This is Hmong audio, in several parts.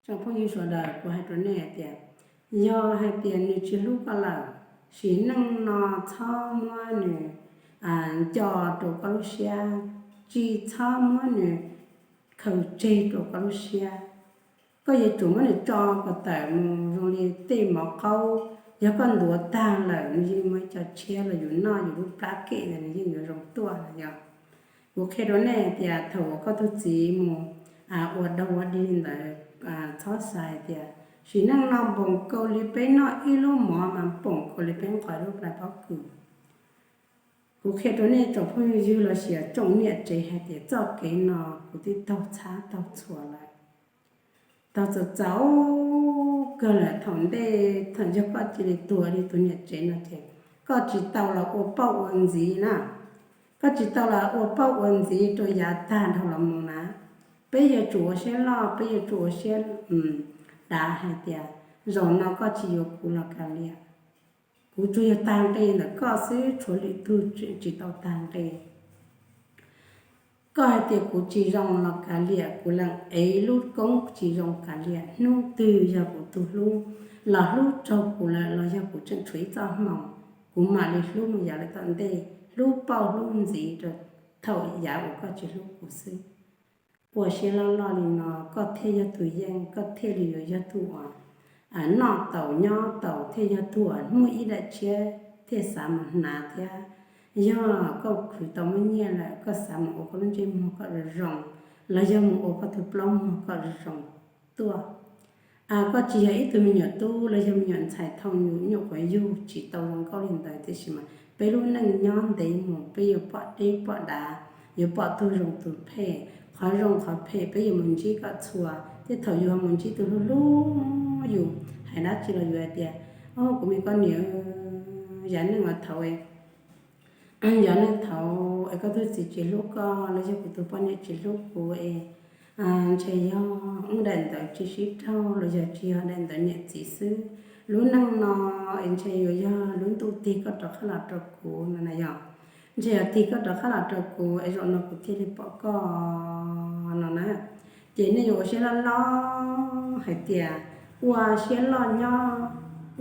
Tsoom phooj ywg sawv daws, kuv hais rau nej hais tias, yog hais tias nws tsis hlub koj lawm, sim neej no txhob muab nws nco rau koj lub siab, tsis txhob muab nws khaws tseg rau koj lub siab. Koj yuav tsum muab nws tso kom tawm mus zoo li tej mov qaub, yog koj ntuav tag lawm nws yeej muaj ib co tshiab los yus noj yus lub plab kem ntawd nws yeej yuav zoo tuaj no yog. Kuv qhia rau nej tias thaum uas koj tus txiv mus ua dog ua dig li ntawd, txhob xav hais tias sim neej no npoom kaus li peb noj ib lub mov mas npoom kaus li peb nqos lub plawv pob kws. Kuv qhia rau nej tsoom phooj ywg los sis tsoom niam tsev hais tias txoj kev no kuv twb taug txhab taug txhua lawm, taug txaus txaus kawg lawm. Thaum ntej thaum yog koj cia li tuag li tus niam tsev no ces koj tsis tau los ua pauj ua ntxiv na, koj tsis tau los ua pauj ua ntxiv rau yav tag dhau los mus na. Peb yuav tsum ua siab loj, peb yuav tsum ua siab dav hais tias zaum no koj tsis yuav kuv los kav liam, kuv tsuas yog tag nqi ntawm koj xwb, tshuav lwm tug tsis tau tag nqi. Koj hais tias kuv tsis zoo los kav liam, kuv lees ev lub koob tsis zoo kav liam, hnub twg yog kuv tus hlub los hlub raug kuv lawm los yog kuv tseem tshuav ib txoj hmoo, kuv mam li hlub mus yav lawm tom ntej, hlub pauj hlub ntxiv rau thaum yav uas koj tsis hlub kuv xwb. Ua siab loj loj li no koj thiaj yog tus yeej, koj thiaj li yuav yog tus uas noj taus nyob taus, thiaj yog tus uas muaj ib daim tshiab thiaj xav mus hnav thiab. Yog koj khwv tau muaj nyiaj lawm koj xav mus ua koj lub ntsej muag kom zoo zoo, los yog mus ua koj tus plaub muag kom zoo zoo tuaj. Koj tsis yog ib tug me nyuam tub los yog me nyuam ntxhais thauj nyuj quav yug tsis tau zoo nkauj li ntawd, tiam sis mas peb lub neej nyob ntev mus peb yuav pom deb pom dav, yuav pom tug zoo tug phem, qhov zoo qhov phem peb yuav mus ntsib kom txhua, thiab thaum yus mus ntsib tus hlub hlub yus, hais dab tsi los yus hais tias, o kuv me koj niam, yav neej uas thaud, yav neej thaud es koj tus txiv tsis hlub koj los yog kuv tus poj niam tsis hlub kuv es ntshe yog wb daim ntawv tsis sib raug los yog tsis yog daim ntawv niam txiv xwb, lub neej no es ntshe yuav yog lub ntuj tig koj rov qab los rau kuv no na yog. Ntshe yog tig koj rov qab los rau kuv es zaum no kuv thiaj li pom koj no na. Ces nej yuav ua siab loj loj hais tias ua siab loj nyob,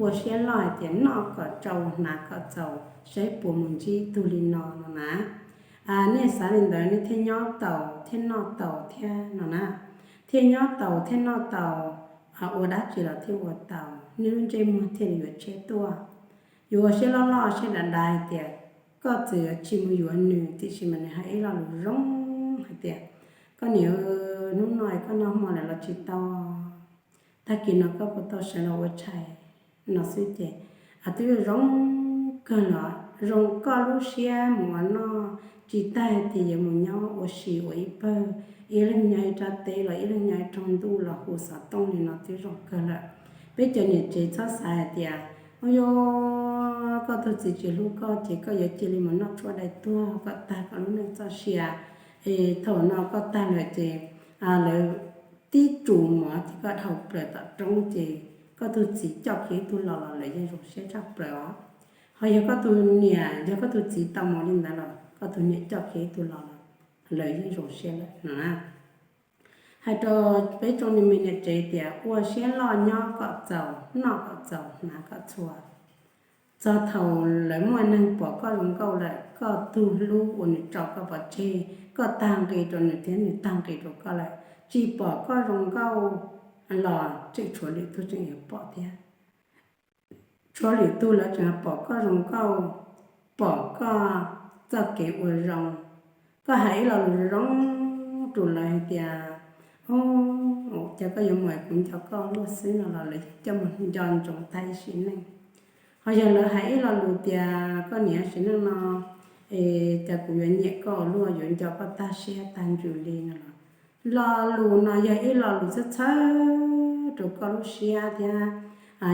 ua siab loj hais tias noj kom tsau hnav kom txaus saib puas mus ntsib tug li no no na. Nej xav li ntawd nej thiaj nyob taus thiaj noj taus thiab no na, thiaj nyob taus thiaj noj taus, ua dab tsi los thiaj ua taus, nej lub ntsej muag thiaj li yuav tshiab tuaj. Yuav ua siab loj loj siab dav dav hais tias koj txawm yuav tsis mus yuav nws tiam sis mas nws hais ib lo lus zoo hais tias, koj niam, hnub no koj noj hmo lawm los tsis tau, tag kis no koj puas tau sawv los ua tshais no xwb ces twb zoo kawg los zoo koj lub siab mus ua noj, tsis tas hais tias yuav mus nyob ua si ua ib pawg, ib leeg nyob ib rab teb los ib leeg nyob ib rooj ntuj los hu xov tooj li no twb zoo kawg lawm. Peb cov niam tsev txhob xav hais tias, o yog koj tus txiv tsis hlub koj ces koj yuav cia li mus noj tshuaj dai tuag kom tag koj lub neej txoj sia, es thaum no koj tag lawm ces lawv tib tsus mov ces koj dhau plaws tom roob ces koj tus txiv coj kiag ib tug los los lawv yeej zoo siab tshaj plaws os. Ho yog koj tus niam, yog koj tus txiv tau mus li ntawd los koj tus niam coj kiag ib tug los los lawv yeej zoo siab lawm no na. Hais rau peb tsoom niam tsev tias ua siab loj nyob kom txaus, noj kom txaus, hnav kom txhua. Txog thaum lawv muaj neeg pom koj zoo nkauj lawm, koj tus hlub uas nws tso koj pov tseg, koj tag nqi rau nws thiab nws tag nqi rau koj lawm, tsis pom koj zoo nkauj los tseem tshuav lwm tug tseem yuav pom thiab. Tshuav lwm tug lawv tseem pom koj zoo nkauj, pom koj txoj kev ua zoo. Koj hais ib lo lus zoo zoo rau lawv hais tias, o, cas koj yuav mus es kuv nco koj luaj xwb no los lawv coj mus nco ntsoov tag ib sim neej. Ho yog lawv hais ib lo lus tias koj niam, sim neej no es cas kuv yuav nyiam koj luaj, yuav nco koj tag siab tag ntsws li no los, lo lus no yog ib lo lus txhawb txhawb rau koj lub siab thiab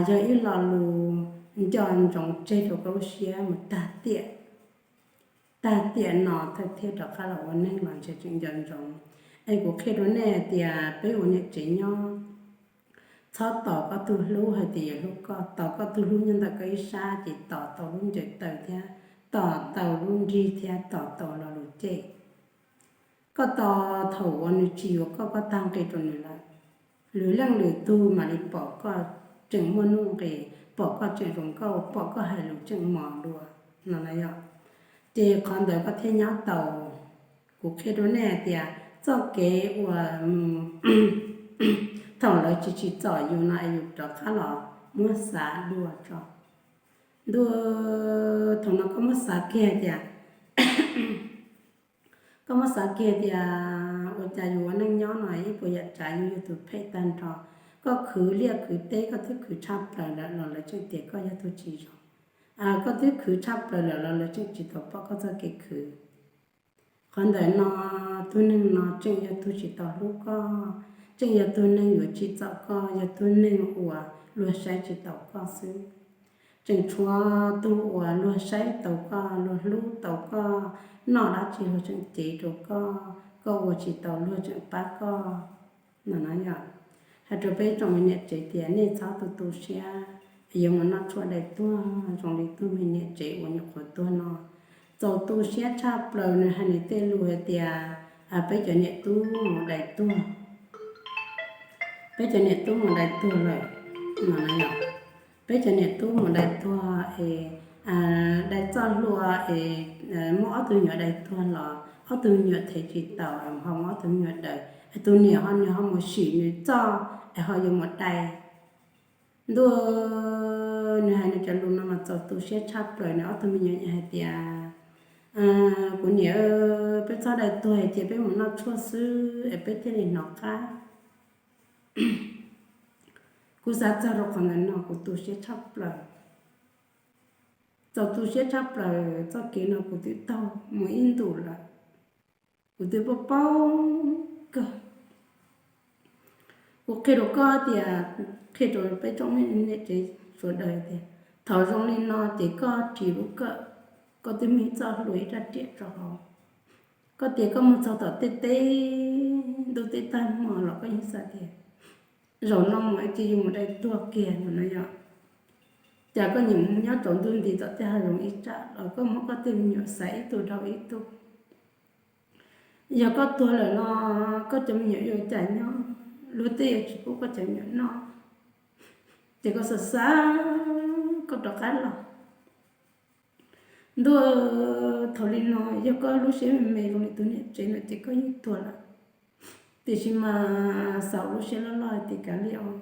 yog ib lo lus nco ntsoov tseg rau koj lub siab mus tag tiam, tag tiam no thiaj rov qab los ua neeg los ntshe tseem nco ntsoov. Es kuv qhia rau nej hais tias peb ua niam tsev nyob, txhob tos koj tus hlub hais tias yuav hlub koj, tos koj tus hlub nyob ntawm koj ib sab ces tos tau lub ncaws taw thiab, tos tau lub nrig thiab, tos tau lo lus cem. Koj tos thaum uas nws tsis yuav koj, koj tag nqi rau nws lawm, lwm leej lwm tug mam li pom koj tseem muaj nuj nqis, pom koj tseem zoo nkauj, pom koj hais lus tseem mos dua no na yom. Ces qhov ntawd koj thiaj nyob tau. Kuv qhia rau nej hais tias txoj kev uas thaum lawv tsis tsim txom yus no es yus rov qab los muab xav dua tso. Ntuj, thaum no koj muab xav kiag tias, koj muab xav kiag tias ua cas yus ua neej nyob no ib puas yam tsav yus yog tus phem tag nrho. Koj khwv liaj khwv teb koj twb khwv tshaj plaws lawm los lawv tseem tias koj yog tus tsis zoo. Koj twb khwv tshaj plaws lawm los lawv tseem tsis tau pom koj txoj kev khwv. Qhov ntawm no, tug neeg no tseem yog tug tsis tau hlub koj, tseem yog tug neeg yuav tsim txom koj, yog tug neeg uas luag saib tsis taus koj xwb. Tseem tshuav tug uas luag saib taus koj, luag hlub taus koj, noj dab tsi luag tseem cev rau koj, koj ua tsis tau luag tseem pab koj no na yom. Hais rau peb tsoom me niam tsev tias nej txhob tu tu siab yuav mus noj tshuaj dai tuag zoo li tug me niam tsev uas nyuam qhuav tuag no. Txaus tu siab tshaj plaws nws hais nws tej lus hais tias peb cov niam tub mus dai tuag, peb cov niam tub mus dai tuag lawm no na yom. Peb cov niam tub mus dai tuag es dai txoj hlua es muaj ob tug me nyuam dai tuag los ob tug me nyuam thev tsis taus ho muab ob tug me nyuam daws, tus niam ho nws ho mus sim nws txoj es ho yuav mus dai. Ntuj, nws hais nws cov lus no mas txaus tu siab tshaj plaws, nws ob tug me nyuam hais tias kuv niam, peb txhob dai tuag ces peb mus noj tshuaj xwb es peb thiaj li hnov qab. Kuv xav txog rau qhov ntawm no kuv tu siab tshaj plaws. Txaus tu siab tshaj plaws, txoj kev no kuv twb taug mus ib ntus lawm, kuv twb paub paub kawg. Kuv qhia rau koj tias, qhia rau peb tsoom me niam tsev sawv daws tias thaum zoo li no ces koj ris lub kawm, koj twb muaj ib txoj hlua ib raj riam rau hauv. Koj tias koj mus txog tom tej teb ntuj tej tag hmo los koj yeej xav tias zaum no mus ces yus mus dai tuag kiag no na yom. Cas koj nyiam mus nyob rau ntuj nti tom tej hav zoov ib tsam los koj muab koj tej me nyuam xaiv ib tug dhau ib tug. Yog koj tuag lawm no koj cov me nyuam yuav ua cas nyob, luag tej yuav tsis pub koj cov me nyuam noj. Ces koj xav xav koj rov qab los. Ntuj, thaum li no yog koj lub siab me me zoo li tus niam tsev no ces koj yeej tuag lawm. Tiam sis mas xav ua lub siab loj loj hais tias kav liam os.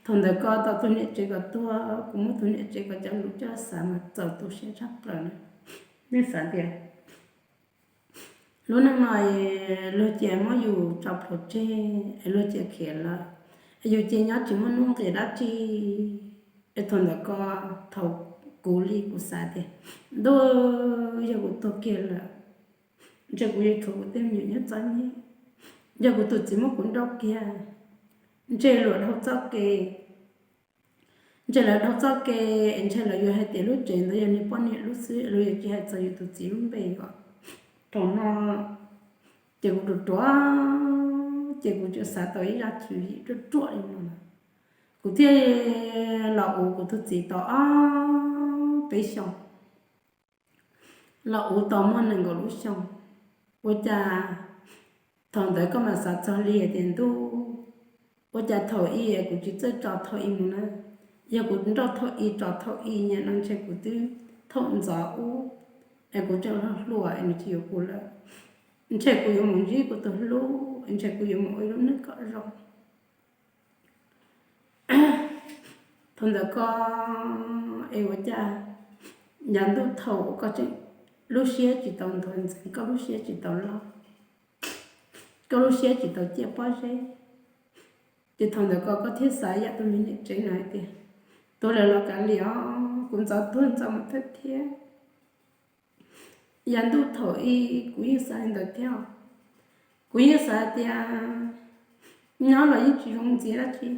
Thaum ntawd koj tau tus niam tsev kom tuag, kuv muab tus niam tsev kom cov lus coj xav mas txaus tu siab tshaj plaws na. Nej xav tias lub neej no luag cia muab yus tso plhuav tseg es luag cia khiav lawm, es yus cia nyob tsis muaj nuj nqis dab tsi. Es thaum ntawd koj, thaum kuv li kuv xav tias ntuj, yog kuv tuag kiag lawm, ntshe kuv yuav tshuav kuv tej me nyuam nyob txom nyem, yog kuv tus txiv muab kuv nrauj kiag, ntshe luag dhau txoj kev, ntshe lawv dhau txoj kev es ntshe lawv yuav hais tias lub tsev ntawd yog niag poj niam lub xwb, lawv yuav tsis hais txog yus tus txiv lub npe os. Thaum no ces kuv ruam ruam, ces kuv tseem xav tau ib zaj tswv yim ruaj ruaj li no na. Kuv thiaj los ua kuv tus txiv tau ob peb xyoos, los ua tau muaj nees nkaum lub xyoo. Ua cas thaum ntawd koj mam xav txog li hais tias ntuj, ua cas thaum i es kuv tsis txawj tso thaum i mus na, yog kuv nrauj thaum i tso thaum i nyam no ntshe kuv twb thaum ntxov ub, es kuv tseem hluas hluas es nws tsis yuav kuv lawm, ntshe kuv yuav mus ntsib kuv tus hlub, ntshe kuv yuav mus ua ib lub neej kom zoo. Thaum ntawd koj es ua cas yav ntuj thaum koj tseem lub siab tsis tau nthuav ntxeev, koj lub siab tsis tau loj, koj lub siab tsis tau ciaj pob zeb, ces thaum ntawd koj, koj thiaj xav yam tus me niam tsev no hais tias tuag lawm los kav liam os, kuv ntxov tuag ntxov mus thawj thiab. Yav ntuj thaum i kuv yeej xav li ntawd thiab. Kuv yeej xav tias nyob los yeej tsis zoo ntxiv dab tsi,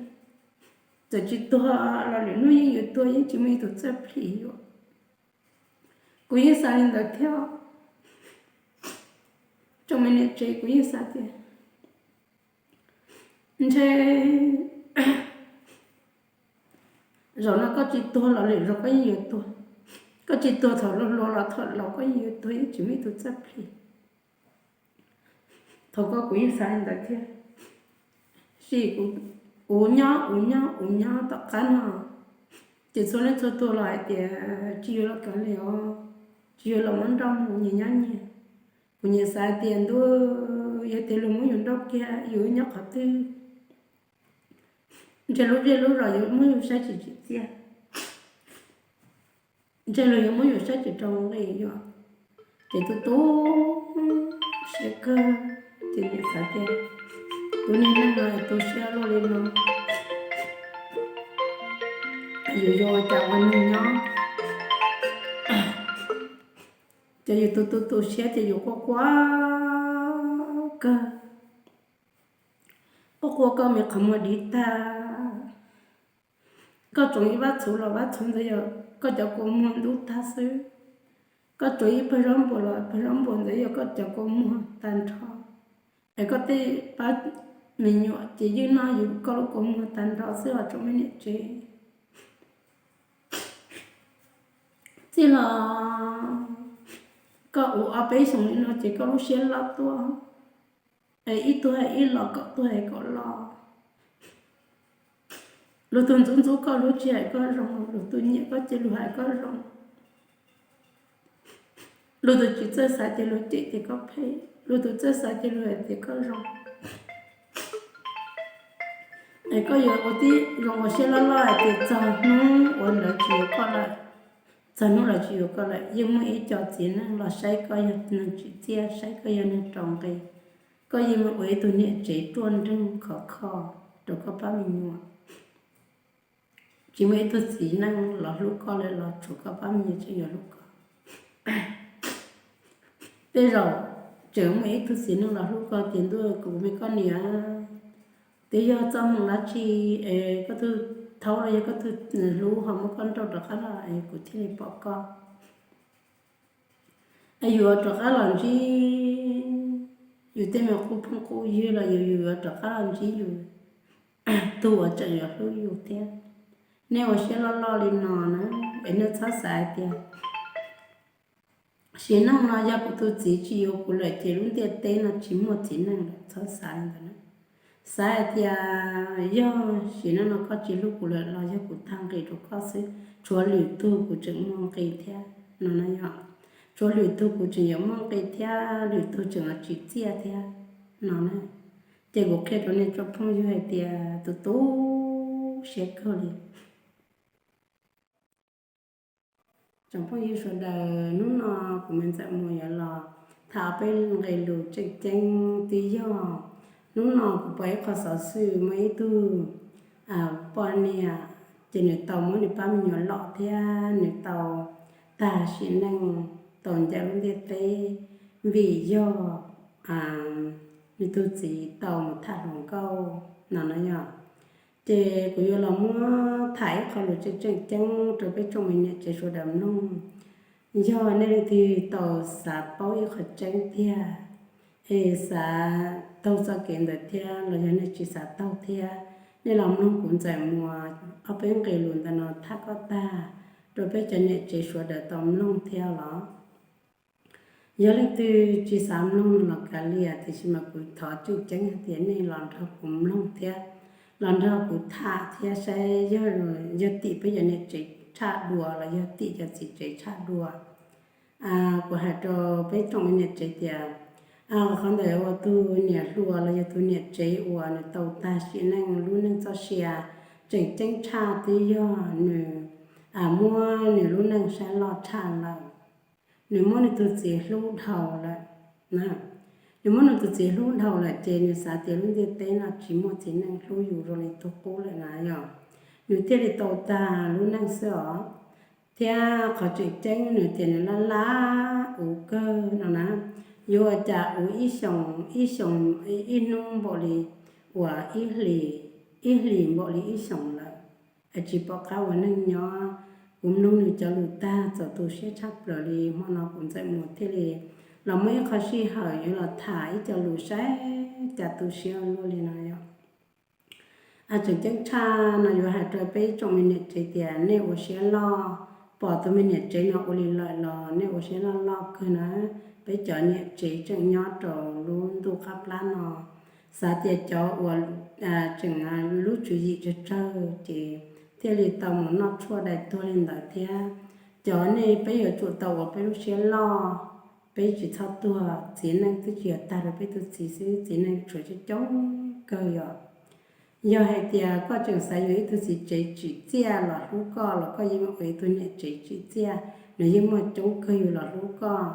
txawm tsis tuag los lwm hnub yeej yuav tuag, yeej tsis muaj ib tug txawj plhis yuav. Kuv yeej xav li ntawd thiab. Tsoom me niam tsev, kuv yeej xav tias ntshe zaum no koj tsis tuag los lwm zaus koj yeej yuav tuag. Koj tsis tuag thaum hluas hluas los thaum laus koj yeej yuav tuag, yeej tsis muaj ib tug txawj plhis. Thaum koj kuv yeej xav li ntawd thiab. Sim kuv nyob kuv nyob kuv nyob tom qab no, ces txhua leej txhua tus los hais tias tsis yuav los kav liam os, tsis yuav los muab nrauj mus, nyias nyob nyias. Kuv nyiam xav tias ntuj, yog tias luag muab yus nrauj kiag yus nyob qhov twg, ntshe lub zej lub zos yuav muab yus saib tsis tsim txiaj, ntshe luag yuav muab yus saib tsis rau nqi yom. Ces tu tu siab kawg, ces nyiam xav tias tus niag neeg no tu siab luaj li no, yus yuav ua cas ua neeg nyob. Ces yus tu tu tu siab ces yus quaj quaj kawg, quaj quaj koj me qhov muag dib tag. Koj tsuav ib vab txhuv los vab txhuv ntawd yog koj cov kua muag ntub tag xwb. Koj tsuav ib pawg zaub npua los pawg zaub npua ntawd yog koj cov kua muag tag nrho. Es koj tej pab me nyuam ces yeej noj yus koj lub kua muag tag nrho xwb os tsoom me niam tsev. Txij los koj ua ob peb xyoos li no ces koj lub siab loj tuaj, es ib tug hais ib los, kaum tug hais kaum los. Lwm tus ntxub ntxub koj, luag tsis hais koj zoo, lwm tus nyiam koj ces luag hais koj zoo. Lwm tus tsis txawj xav ces luag cem tias koj phem, lwm tus txawj xav ces luag hais tias koj zoo. Es koj yuav ua tib zoo ua siab loj loj hais tias txog hnub uas lawv tsis yuav koj lawm, txog hnub lawv tsis yuav koj lawm yeej muaj ib co txiv neej los saib koj yog neeg tsim txiaj, saib koj yog neeg rau nqi. Koj yeej mus ua ib tug niam tsev ruaj nreeg khov kho rau koj pab me nyuam. Tsis muaj ib tug txiv neej los hlub koj lawm los tshuav koj pab me nyuam tseem yuav hlub koj. Tej zaum tseem muaj ib tug txiv neej los hlub koj tias ntuj kuv me koj niam, twb yog txoj hmoo dab tsi es koj tug thaub los yog koj tug hlub ho muab koj nrauj rov qab los es kuv thiaj li pom koj. Es yus yuav rov qab los ntsib yus tej me qub phooj qub ywg los yus yuav rov qab los ntsib yus tus uas tseem yuav hlub yus thiab. Nej ua siab loj loj li no na, es nej txhob xav hais tias sim neej no yog kuv tus txiv tsis yuav kuv lawm ces lub ntiaj teb no tsis muaj txiv neej lawm, txhob xav li ntawd na. Xav hais tias yog sim neej no koj tsis hlub kuv lawm los yog kuv tag nqis rau koj xwb, tshuav lwm tug kuv tseem muaj nqis thiab no na yom. Tshuav lwm tug kuv tseem yuav muaj nqis thiab, lwm tug tseem yuav tsim txiaj thiab no na. Ces kuv qhia rau nej tsoom phooj ywg hais tias tus tu siab kawg li. Tsoom phooj ywg sawv daws, hnub no kuv me ntxawm mus yuav los tham peb nqe lus tseem ceeb twb yog hnub no kuv pom ib qho xov xwm muaj ib tug poj niam ces nws tau muab nws pab me nyuam lom thiab nws tau tag sim neej tau ncaim lub ntiaj teb vim yog nws tus txiv tau mus tham hluas nkauj no no yog. Ces kuv yuav los muab tham ib qho lus tseem tseem ceeb rau peb tsoom me niam tsev sawv daws mloog. Yog nej leej twg tau xav paub ib qho tseeb tiag es xav taug txoj kev ntawd thiab los yog nej tsis xav taug thiab, nej los mloog kuv ntxawm muas ob peb nqe lus ntawm no tham kom tag rau peb cov niam tsev sawv daws tau mloog thiab los. Yog leej twg tsis xav mloog no los kav liam, tiam sis mas kuv thov tseem ceeb hais tias nej los nrog kuv mloog thiab los nrog kuv tham thiab saib yog tim peb cov niam tsev tshaj dua los yog tim cov txiv tsev tshaj dua. Kuv hais rau peb tsoom me niam tsev tias qhov ntawm uas tus niam hluas los yog tus niam tsev uas nws tau tag sim neej lub neej txoj sia tseem ceeb tshaj twb yog nws muab nws lub neej saib loj tshaj lawm. Nws muab nws tus txiv hlub dhau lawm. Nws muab nws tus txiv hlub dhau lawm ces nws xav tias lub ntiaj teb no tsis muaj txiv neej hlub yus zoo li tus qub lawm na yog. Nws thiaj li tau tag lub neej xwb os. Thiab qhov tseem ceeb nws tias nws laj laj ua kawg no na, yuav ua cas ua ib xyoos ib xyoos, ib hnub npaum li uas ib hlis npaum li ib xyoos lawm, es tsis pom qab ua neej nyob. Kuv mloog nws cov lus tag txaus tu siab tshaj plaws li, hmo no kuv ntxawm mus thiaj li los muaj ib qho sij hawm yuav los tham ib co lus saib cas tu siab luaj li no yog. Tseem ceeb tshaj no yuav hais rau peb tsoom me niam tsev tias nej ua siab loj, pom tus me niam tsev no ua li lawm los nej ua siab loj loj kawg na. Peb cov niam tsev tseem nyob rau lub ntuj qab plab no, xav tias cov uas tseem lub tswv yim tsawg tsawg ces thiaj li tau mus noj tshuaj dai tuag li ntawd thiab. Cov nej peb yuav tsum tau ua peb lub siab loj, peb tsis txhob tuag, txiv neej twb tsis yog tag rau peb tus txiv xwb, txiv neej tshuav coob coob kawg yom. Yog hais tias koj tseem xav yuav ib tug txiv tsev tsim txiaj los hlub koj los koj yeej ua ib tug niam tsev tsim txiaj, nws yeej muaj coob kawg yus los hlub koj.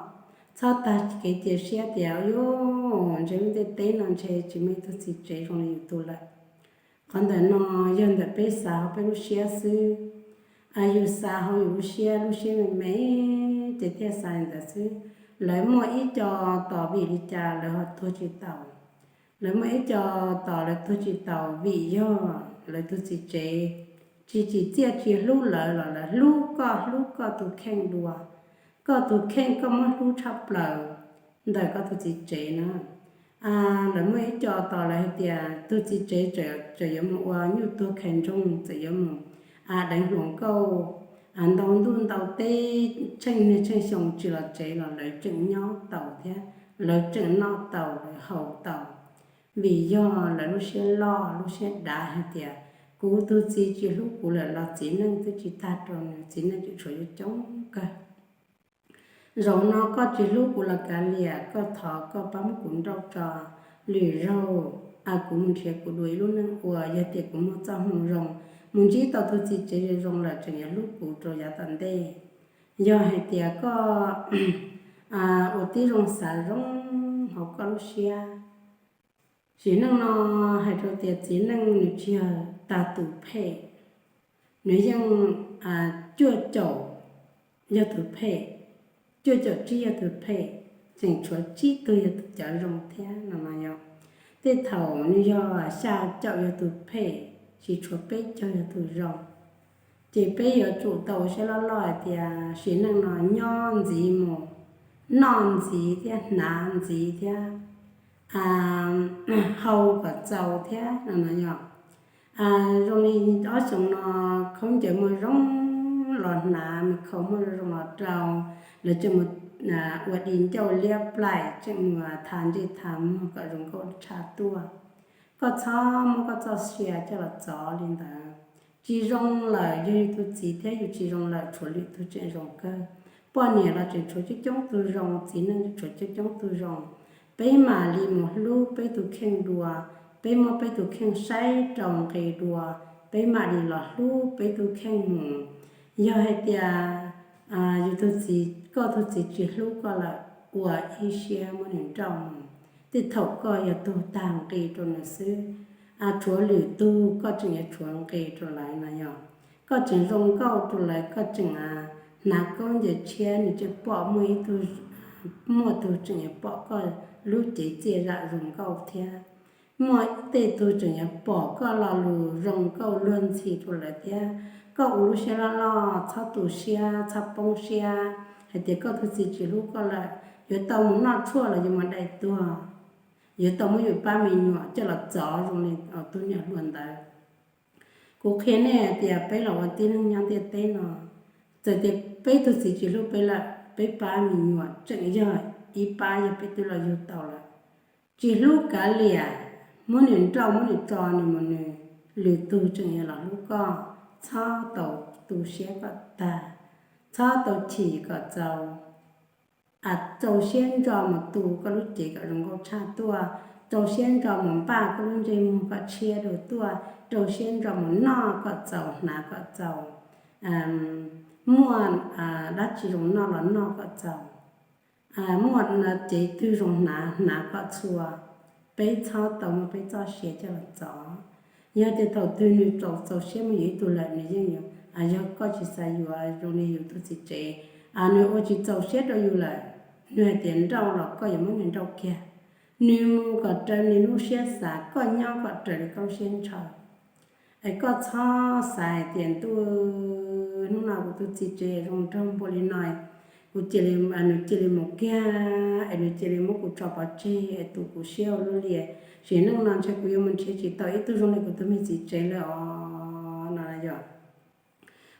Txhob tag kev cia siab tias yuav ntshe lub ntiaj teb no ntshe tsis muaj ib tug txiv tsev zoo li yus tus lawm. Qhov ntawm no yog ntawm peb xav hauv peb lub siab xwb. Yus xav hauv yus lub siab, lub siab me me ces thiaj xav li ntawd xwb. Lawv muaj ib co tos vim li cas lawv ho tuag tsis taus. Lawv muaj ib co tos lawv tuag tsis taus vim yog lawv tus txiv tsev tsis tsim txiaj tsis hlub lawv los lawv hlub koj, hlub koj tus kheej dua. Koj tus kheej koj muab hlub tshaj plaws ntawm koj tus txiv tsev na. Lawv muaj ib co tos lawv hais tias tus txiv tsev txawm yuav mus ua nyuj tuag khais ntsoog, txawm yuav mus deev hluas nkauj ntau ntuj ntau teb, tsheej niaj tsheej xyoo tsis los tsev los lawv tseem nyob taus thiab, lawv tseem noj taus lawv haus taus, vim yog lawv lub siab loj lub siab dav hais tias kuv tus txiv tsis hlub kuv lawm los txiv neej twb tsis tag rau nws, txiv neej tseem tshuav coob kawg. Zaum no koj tsis hlub kuv los kav liam, koj thov koj pab muab kuv nrauj tso, lwm zaug kuv mus nrhiav kuv dua ib lub neej ua, yog tias kuv muaj txoj hmoo zoo mus ntsib tau tus txiv tsev zoo zoo lawm tseem yuav hlub kuv rau yav tom ntej. Yog hais tias koj ua tib zoo xav zoo hauv koj lub siab, sim neej no hais rau tias txiv neej nws tsis yog tag tus phem, nws yeej cuaj caum yog tus phem, cuaj caum tsib yog tus phem, tseem tshuav tsib tug yog cov zoo thiab no no yom. Tej thaum nws yog xya caum yog tus phem, tsis tshuav peb caug yog tus zoo. Ces peb yuav tsum tau ua siab loj loj hais tias sim neej no nyob ntxiv mus, noj ntxiv thiab hnav ntxiv thiab, hau kom txaus thiab no no yom. Zoo li ob xyoos no khaub ncaws muaj zoo los hnav, me khau muaj zoo los rau, lawv tseem mus ua di ncauj liab plaim, tseem mus tha ntsej tha muag kom zoo nkauj tshaj tuaj. Koj txhob muab koj txoj sia coj los txov li ntawd. Tsis zoo lawm yog yus tus txiv thiab yus tsis zoo lawm tshuav lwm tug tseem zoo kawg. Poj niam los tseem tshuav coob coob tug zoo, txiv neej tshuav coob coob tug zoo. Peb mam li mus hlub peb tus kheej dua, peb muab peb tus kheej saib rau nqi dua, peb mam li los hlub peb tus kheej mus. Yog hais tias yus tus txiv, koj tus txiv tsis hlub koj lawm, ua ib siab muab nws nrauj mus. Tej thaum koj yog tug tag nqi rau nws xwb, tshuav lwm tug koj tseem yuav tshuav nqi rau lawv no yom. Koj tseem zoo nkauj rau lawv, koj tseem hnav khaub ncaws tshiab, nws tseem pom muaj ib tug, muaj tug tseem yuav pom koj lub cev txiaj zam zoo nkauj thiab. Muaj tej tug tseem yuav pom koj lo lus zoo nkauj luag ntxhi rau lawv thiab. Koj ua lub siab loj loj, txhob tu siab, txhob poob siab hais tias koj tus txiv tsis hlub koj lawm, yuav tau mus noj tshuaj los yuav mus dai tuag, yuav tau muab yus pab me nyuam coj los txov zoo li tus niam hluas ntawd. Kuv qhia nej hais tias peb los ua tib neeg nyob ntiaj teb no, txawm tias peb tus txiv tsis hlub peb lawm, peb pab me nyuam tseem yog ib pab yog peb twb los yug tau lawm. Tsis hlub kav liam, muab nws nrauj muab nws tso nws mus nws, lwm tug tseem yuav los hlub koj. Txhob tau tu siab kom tag, txhob tau chim kom txaus. Rau siab ntso mus tu koj lub cev kom zoo nkauj tshaj tuaj, rau siab ntso mus npaj koj lub ntsej muag kom tshiab dua tuaj, rau siab ntso mus noj kom txaus hnav kom txaus, muaj dab tsi zoo noj los noj kom txaus, muaj cev twg zoo hnav hnav kom txhua. Peb txhob tau muab peb txoj sia coj los txov. Yog tias thaum twg nws txaus txaus siab mus yuav ib tug lawm, nws yeej yuav, yog koj tsis xav yuav zoo li yus tus txiv tsev, nws ua tsis txaus siab rau yus lawm, nws hais tias nrauj los koj yuav muab nws nrauj kiag. Nws mus kom raws nws lub siab xav, koj nyob kom raws li koj lub siab ntshaw. Es koj txhob xav hais tias ntuj, hnub no kuv tus txiv tsev zoo nraug npaum li no, kuv cia li, nws cia li mus kiag, es nws cia li muab kuv tso pov tseg es tu kuv siab ua luaj li, sim neej no ntshe kuv yuav mus nrhiav tsis tau ib tug zoo li kuv tus me txiv tsev lawm os no yom.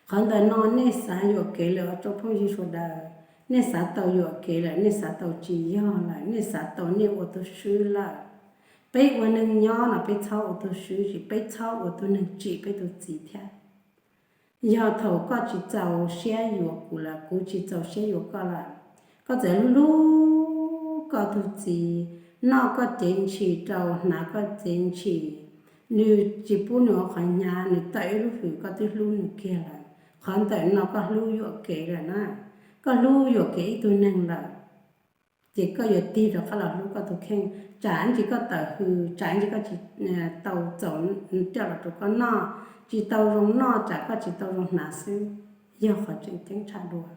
Qhov ntawm no nej xav yuam kev lawm os tsoom phooj ywg sawv daws. nej xav tau yuam kev lawm, nej xav tau tsis yog lawm, nej xav tau nej ua tug swb lawm. Peb ua neeg nyob no peb txhob ua tug swb, peb txhob ua tug neeg tsim peb tug txiv thiab. Yog thaum koj tsis txaus siab yuav kuv lawm, kuv tsis txaus siab yuav koj lawm, koj txawm hlub hlub koj tug txiv, noj koj cev ntshis rau, hnav koj cev ntshis, nws tsis pub nws ua qhov hnyav, nws tawm ib lub hws koj twb hlub nws kiag lawm. Qhov ntawm no koj hlub yuam kev lawm na. Koj hlub yuam kev ib tug neeg lawm, ces koj yuav tig rov qab los hlub koj tus kheej. Tsam ntsis koj tawm hws, tsam ntsis koj tsis tau txaus coj los rau koj noj, tsis tau zoo noj, tsam koj tsis tau zoo hnav xwb, yog qhov tseem ceeb tshaj dua.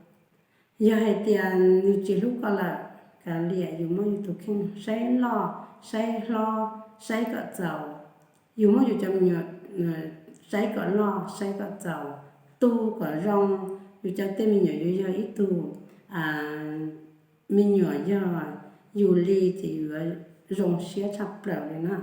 Yog hais tias nws tsis hlub koj lawm, kav liam, yus muab yus tus kheej saib loj saib hlob, saib kom txaus. Yus muab yus cov me nyuam saib kom loj saib kom txaus, tu kom zoo. Yus cov tej me nyuam yuav yog ib tug me nyuam yog yus li ces yus yuav zoo siab tshaj plaws li na.